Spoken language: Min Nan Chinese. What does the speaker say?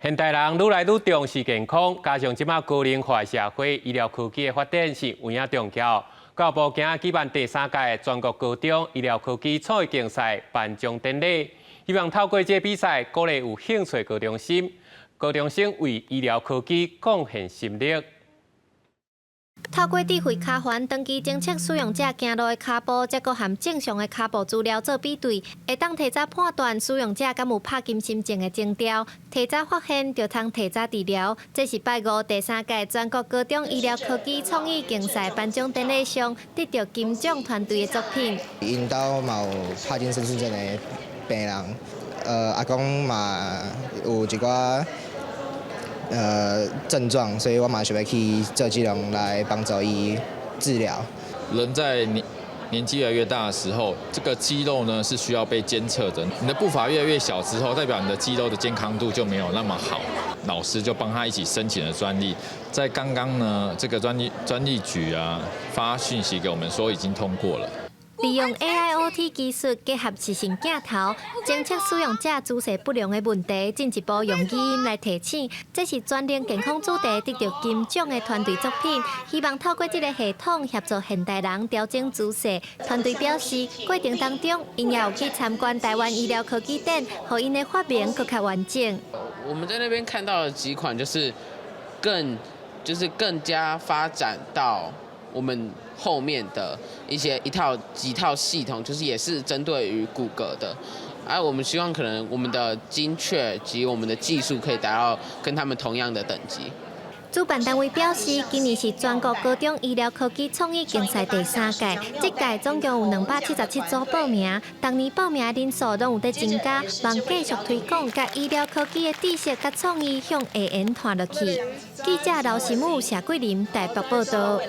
現代人愈來愈重視健康，加上這馬高齡化社會，醫療科技的發展是有影重要。教育部今仔舉辦第三屆全國高中醫療科技創意競賽頒獎典禮，希望透過這個比賽，鼓勵有興趣高中生，高中生為醫療科技貢獻心力。透過智慧跤環長期偵測使用者行路的跤步，才閣和正常的跤步資料做比對，會當提早判斷使用者敢有帕金森症的徵兆，提早發現就通提早治療。這是拜五第三屆全國高中醫療科技創意競賽頒獎典禮上得著金獎團隊的作品。𪜶兜嘛有帕金森氏症的病人，阿公嘛有一寡症狀，所以我嘛想欲去做這種來幫助伊治療。人在年紀越來越大的時候，這個肌肉呢是需要被監測的。你的步伐越來越小之後，代表你的肌肉的健康度就沒有那麼好。老師就幫他一起申請了專利，在剛剛呢，這個專利局啊發訊息給我們說已經通過了。利用 AIoT 技術結合視訊鏡頭，偵測使用者姿勢不良的問題，進一步用語音來提醒。這是全能健康主題得著金獎的團隊作品，希望透過這個系統協助現代人調整姿勢。團隊表示，過程當中，𪜶也有去參觀台灣醫療科技展，予𪜶的發明閣較完整。我們在那邊看到了幾款，就是更加發展到我們後面的一些一套幾套系統，就是也是針對於骨骼的，而我們希望可能我們的精確及我們的技術可以達到跟他們同樣的等級。主辦單位表示，今年是全國高中醫療科技創意競賽第三屆，這屆總共有277組報名，逐年報名人數攏有佇增加，望繼續推廣共醫療科技的知識佮創意向下延傳落去。記者劉新武、謝桂林台北報道。